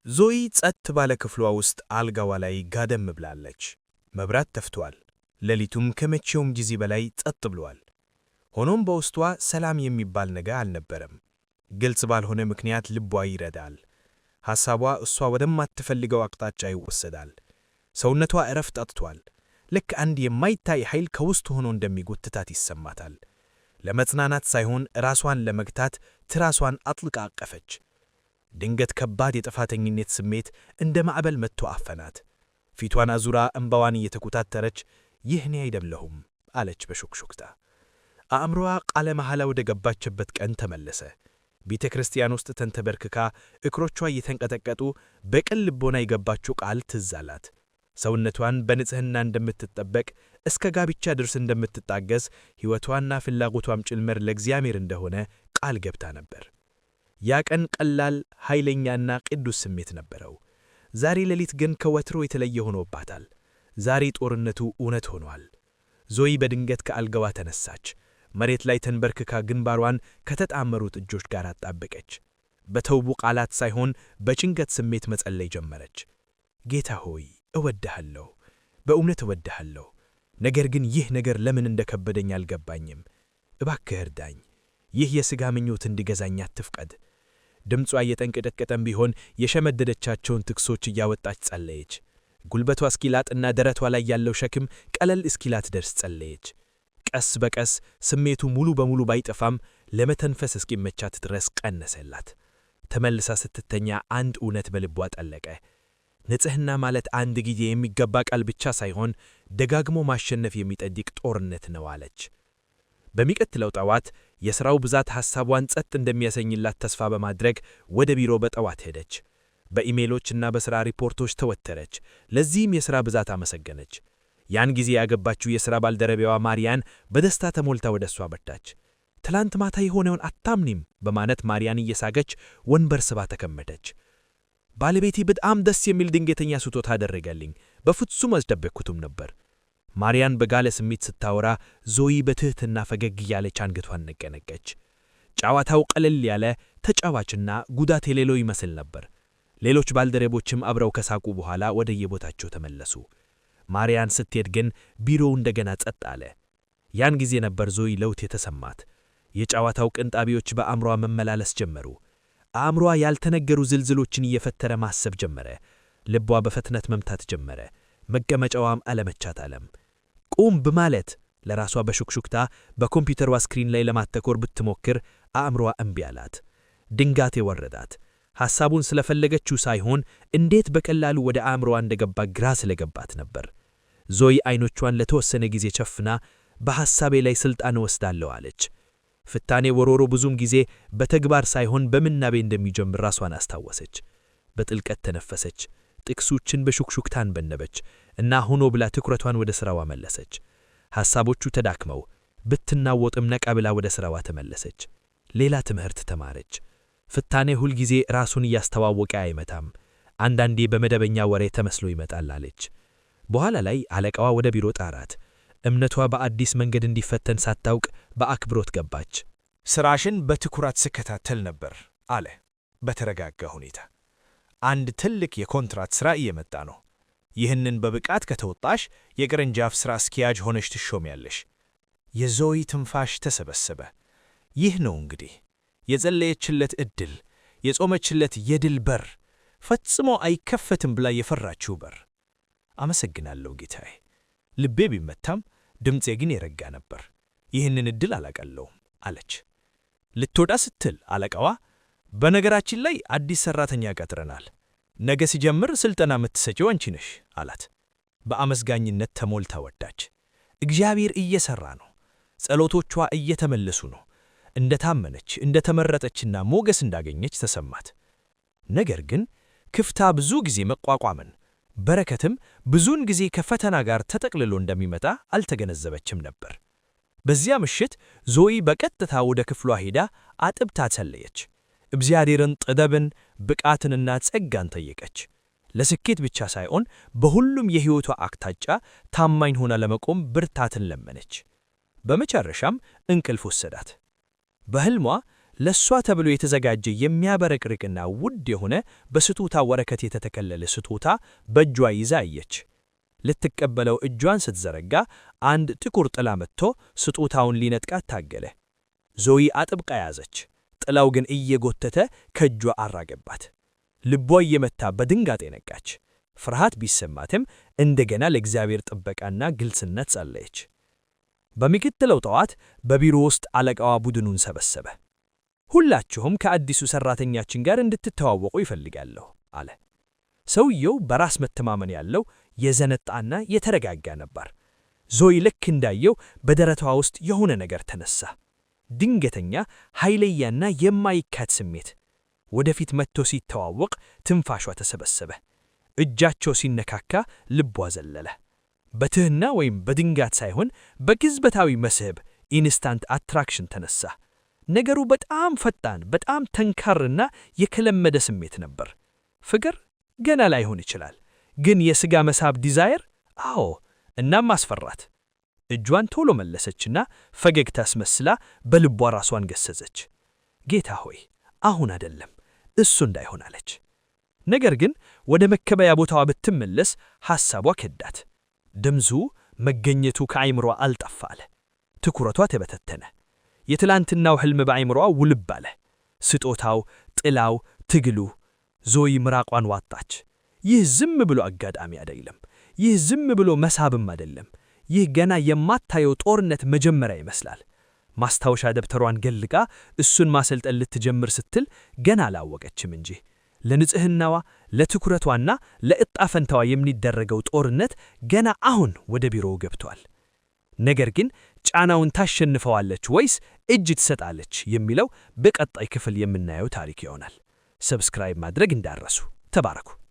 ዞይ ጸጥ ባለ ክፍሏ ውስጥ አልጋዋ ላይ ጋደም ብላለች። መብራት ጠፍቷል። ሌሊቱም ከመቼውም ጊዜ በላይ ጸጥ ብሏል። ሆኖም በውስጧ ሰላም የሚባል ነገር አልነበረም። ግልጽ ባልሆነ ምክንያት ልቧ ይረዳል። ሐሳቧ እሷ ወደማትፈልገው አቅጣጫ ይወሰዳል። ሰውነቷ እረፍት አጥቷል። ልክ አንድ የማይታይ ኃይል ከውስጥ ሆኖ እንደሚጎትታት ይሰማታል። ለመጽናናት ሳይሆን ራሷን ለመግታት ትራሷን አጥብቃ አቀፈች። ድንገት ከባድ የጥፋተኝነት ስሜት እንደ ማዕበል መጥቶ አፈናት። ፊቷን አዙራ እምባዋን እየተኮታተረች "ይህ እኔ አይደለሁም" አለች በሹክሹክታ። አእምሮዋ ቃለ መሐላ ወደ ገባችበት ቀን ተመለሰ። ቤተ ክርስቲያን ውስጥ ተንበርክካ፣ እግሮቿ እየተንቀጠቀጡ፣ በቅን ልቦና የገባችው ቃል ትዝ አላት። ሰውነቷን በንጽሕና እንደምትጠብቅ፣ እስከ ጋብቻ ድረስ እንደምትታገስ፣ ሕይወቷና ፍላጎቷም ጭምር ለእግዚአብሔር እንደሆነ ቃል ገብታ ነበር። ያ ቀን ቀላል፣ ኃይለኛና ቅዱስ ስሜት ነበረው። ዛሬ ሌሊት ግን ከወትሮ የተለየ ሆኖባታል። ዛሬ ጦርነቱ እውነት ሆኗል። ዞይ በድንገት ከአልጋዋ ተነሳች። መሬት ላይ ተንበርክካ ግንባሯን ከተጣመሩት እጆቿ ጋር አጣበቀች። በተውቡ ቃላት ሳይሆን በጭንቀት ስሜት መጸለይ ጀመረች። "ጌታ ሆይ፣ እወድሃለሁ፣ በእውነት እወድሃለሁ። ነገር ግን ይህ ነገር ለምን እንደከበደኝ አልገባኝም። እባክህ እርዳኝ። ይህ የሥጋ ምኞት እንዲገዛኝ አትፍቀድ።" ድምጿ እየተንቀጠቀጠም ቢሆን የሸመደደቻቸውን ጥቅሶች እያወጣች ጸለየች። ጉልበቷ እስኪላጥና ደረቷ ላይ ያለው ሸክም ቀለል እስኪላት ድረስ ጸለየች። ቀስ በቀስ ስሜቱ ሙሉ በሙሉ ባይጠፋም ለመተንፈስ እስኪመቻት ድረስ ቀነሰላት። ተመልሳ ስትተኛ አንድ እውነት በልቧ ጠለቀ። ንጽሕና ማለት አንድ ጊዜ የሚገባ ቃል ብቻ ሳይሆን ደጋግሞ ማሸነፍ የሚጠይቅ ጦርነት ነው አለች። በሚቀጥለው ጠዋት የሥራው ብዛት ሐሳቧን ጸጥ እንደሚያሰኝላት ተስፋ በማድረግ ወደ ቢሮ በጠዋት ሄደች። በኢሜሎችና በሥራ ሪፖርቶች ተወጠረች። ለዚህም የሥራ ብዛት አመሰገነች። ያን ጊዜ ያገባችው የሥራ ባልደረባዋ ማሪያን በደስታ ተሞልታ ወደ እሷ መጣች። "ትላንት ማታ የሆነውን አታምኒም" በማለት ማሪያን እየሳቀች ወንበር ስባ ተቀመጠች። "ባለቤቴ በጣም ደስ የሚል ድንገተኛ ስጦታ አደረገልኝ። በፍጹም አልጠበቅኩትም ነበር።" ማሪያን በጋለ ስሜት ስታወራ ዞይ በትህትና ፈገግ እያለች አንገቷን ነቀነቀች። ጨዋታው ቀለል ያለ፣ ተጫዋችና ጉዳት የሌለው ይመስል ነበር። ሌሎች ባልደረቦችም አብረው ከሳቁ በኋላ ወደየቦታቸው ተመለሱ። ማሪያን ስትሄድ ግን ቢሮው እንደገና ጸጥ አለ። ያን ጊዜ ነበር ዞይ ለውጥ የተሰማት። የጨዋታው ቅንጣቢዎች በአእምሯ መመላለስ ጀመሩ። አእምሯ ያልተነገሩ ዝልዝሎችን እየፈጠረ ማሰብ ጀመረ። ልቧ በፍጥነት መምታት ጀመረ። መቀመጫዋም አለመቻት አለም። ቁም በማለት ለራሷ በሹክሹክታ በኮምፒውተሯ screen ላይ ለማተኮር ብትሞክር አእምሯ እምቢ አላት። ድንጋጤ ወረዳት። ሐሳቡን ስለፈለገችው ሳይሆን እንዴት በቀላሉ ወደ አእምሯ እንደገባ ግራ ስለገባት ነበር። ዞይ አይኖቿን ለተወሰነ ጊዜ ጨፍና "በሐሳቤ ላይ ሥልጣን እወስዳለሁ" አለች። ፍታኔ ወሮሮ ብዙም ጊዜ በተግባር ሳይሆን በምናቤ እንደሚጀምር ራሷን አስታወሰች። በጥልቀት ተነፈሰች። ጥቅሶችን በሹክሹክታ አነበበች እና ሆኖ ብላ ትኩረቷን ወደ ሥራዋ መለሰች። ሐሳቦቹ ተዳክመው ብትናወጥም ነቃ ብላ ወደ ሥራዋ ተመለሰች። ሌላ ትምህርት ተማረች። ፍታኔ ሁልጊዜ ራሱን እያስተዋወቀ አይመጣም። አንዳንዴ በመደበኛ ወሬ ተመስሎ ይመጣል አለች። በኋላ ላይ አለቃዋ ወደ ቢሮ ጠራት። እምነቷ በአዲስ መንገድ እንዲፈተን ሳታውቅ በአክብሮት ገባች። "ስራሽን በትኩረት ስከታተል ነበር" አለ በተረጋጋ ሁኔታ። "አንድ ትልቅ የኮንትራት ሥራ እየመጣ ነው። ይህንን በብቃት ከተወጣሽ የቅርንጫፍ ሥራ አስኪያጅ ሆነሽ ትሾሚያለሽ።" የዞይ ትንፋሽ ተሰበሰበ። ይህ ነው እንግዲህ የጸለየችለት ዕድል፣ የጾመችለት የድል በር፣ ፈጽሞ አይከፈትም ብላ የፈራችው በር። "አመሰግናለሁ ጌታዬ።" ልቤ ቢመታም ድምፄ ግን የረጋ ነበር። "ይህንን ዕድል አላቀለውም" አለች። ልትወጣ ስትል አለቃዋ "በነገራችን ላይ አዲስ ሠራተኛ ቀጥረናል። ነገ ሲጀምር ስልጠና የምትሰጪው አንቺ ነሽ" አላት። በአመስጋኝነት ተሞልታ ወጣች። እግዚአብሔር እየሠራ ነው። ጸሎቶቿ እየተመለሱ ነው። እንደታመነች፣ እንደተመረጠችና ሞገስ እንዳገኘች ተሰማት። ነገር ግን ከፍታ ብዙ ጊዜ መቋቋምን፣ በረከትም ብዙውን ጊዜ ከፈተና ጋር ተጠቅልሎ እንደሚመጣ አልተገነዘበችም ነበር። በዚያ ምሽት ዞይ በቀጥታ ወደ ክፍሏ ሄዳ አጥብቃ ጸለየች። እግዚአብሔርን ጥበብን፣ ብቃትንና ጸጋን ጠየቀች። ለስኬት ብቻ ሳይሆን በሁሉም የሕይወቷ አቅጣጫ ታማኝ ሆና ለመቆም ብርታትን ለመነች። በመጨረሻም እንቅልፍ ወሰዳት። በሕልሟ ለእሷ ተብሎ የተዘጋጀ የሚያበረቅርቅና ውድ የሆነ በስጦታ ወረቀት የተጠቀለለ ስጦታ በእጇ ይዛ አየች። ልትቀበለው እጇን ስትዘረጋ አንድ ጥቁር ጥላ መጥቶ ስጦታውን ሊነጥቃት ታገለ። ዞይ አጥብቃ ያዘች። ጥላው ግን እየጎተተ ከእጇ አራገባት። ልቧ እየመታ በድንጋጤ ነቃች። ፍርሃት ቢሰማትም እንደገና ለእግዚአብሔር ጥበቃና ግልጽነት ጸለየች። በሚቀጥለው ጠዋት በቢሮ ውስጥ አለቃዋ ቡድኑን ሰበሰበ። "ሁላችሁም ከአዲሱ ሠራተኛችን ጋር እንድትተዋወቁ እፈልጋለሁ" አለ። ሰውየው በራስ መተማመን ያለው፣ የዘነጣና የተረጋጋ ነበር። ዞይ ልክ እንዳየው በደረቷ ውስጥ የሆነ ነገር ተነሳ። ድንገተኛ፣ ኃይለኛና የማይካድ ስሜት። ወደፊት መጥቶ ሲተዋወቅ ትንፋሿ ተሰበሰበ። እጃቸው ሲነካካ ልቧ ዘለለ። በትህትና ወይም በድንጋጤ ሳይሆን በቅጽበታዊ መስህብ instant attraction ተነሳ። ነገሩ በጣም ፈጣን፣ በጣም ጠንካራና የተለመደ ስሜት ነበር። ፍቅር ገና ላይሆን ይችላል፣ ግን የሥጋ መሳብ desire አዎ። እናም አስፈራት። እጇን ቶሎ መለሰችና ፈገግታ አስመስላ በልቧ ራሷን ገሰጸች። "ጌታ ሆይ፣ አሁን አይደለም፣ እሱ እንዳይሆን" አለች። ነገር ግን ወደ መቀበያ ቦታዋ ብትመለስ ሐሳቧ ከዳት። ድምፁ፣ መገኘቱ ከአይምሮዋ አልጠፋ አለ። ትኩረቷ ተበተተነ። የትላንትናው ሕልም በአይምሮዋ ውልብ አለ። ስጦታው፣ ጥላው፣ ትግሉ። ዞይ ምራቋን ዋጠች። ይህ ዝም ብሎ አጋጣሚ አይደለም። ይህ ዝም ብሎ መሳብም አይደለም። ይህ ገና የማታየው ጦርነት መጀመሪያ ይመስላል። ማስታወሻ ደብተሯን ገልጣ እሱን ማሰልጠን ልትጀምር ስትል ገና አላወቀችም እንጂ ለንጽህናዋ፣ ለትኩረቷና ለዕጣ ፈንታዋ የሚደረገው ጦርነት ገና አሁን ወደ ቢሮው ገብቷል። ነገር ግን ጫናውን ታሸንፈዋለች ወይስ እጅ ትሰጣለች የሚለው በቀጣይ ክፍል የምናየው ታሪክ ይሆናል። Subscribe ማድረግ እንዳትረሱ። ተባረኩ።